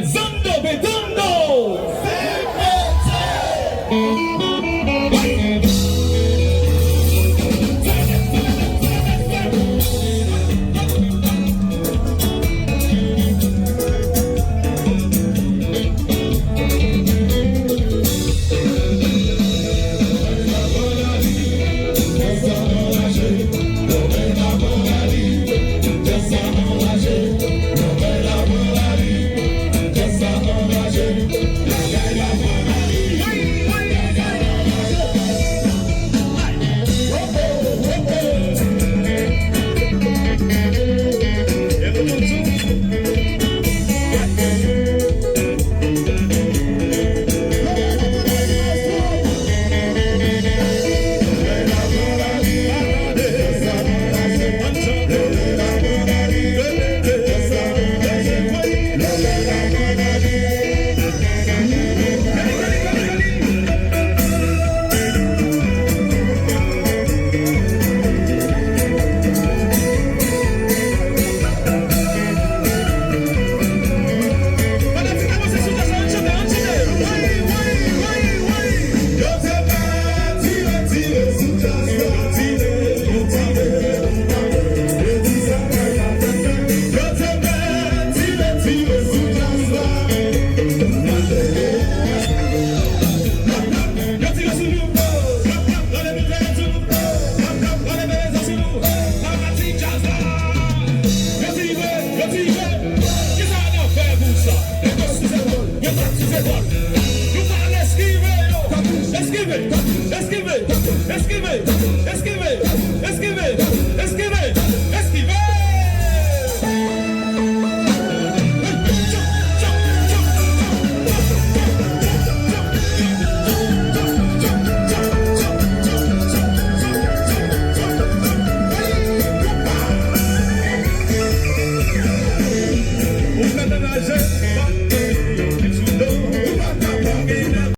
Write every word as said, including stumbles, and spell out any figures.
Zando Bedando! Yo ti rive, yo ti rive. Kisa n ap fè pou sa? Yo tap sou zepòl, yo tap sou zepòl. Nou pral eskive yo. Eskive, eskive, eskive, eskive.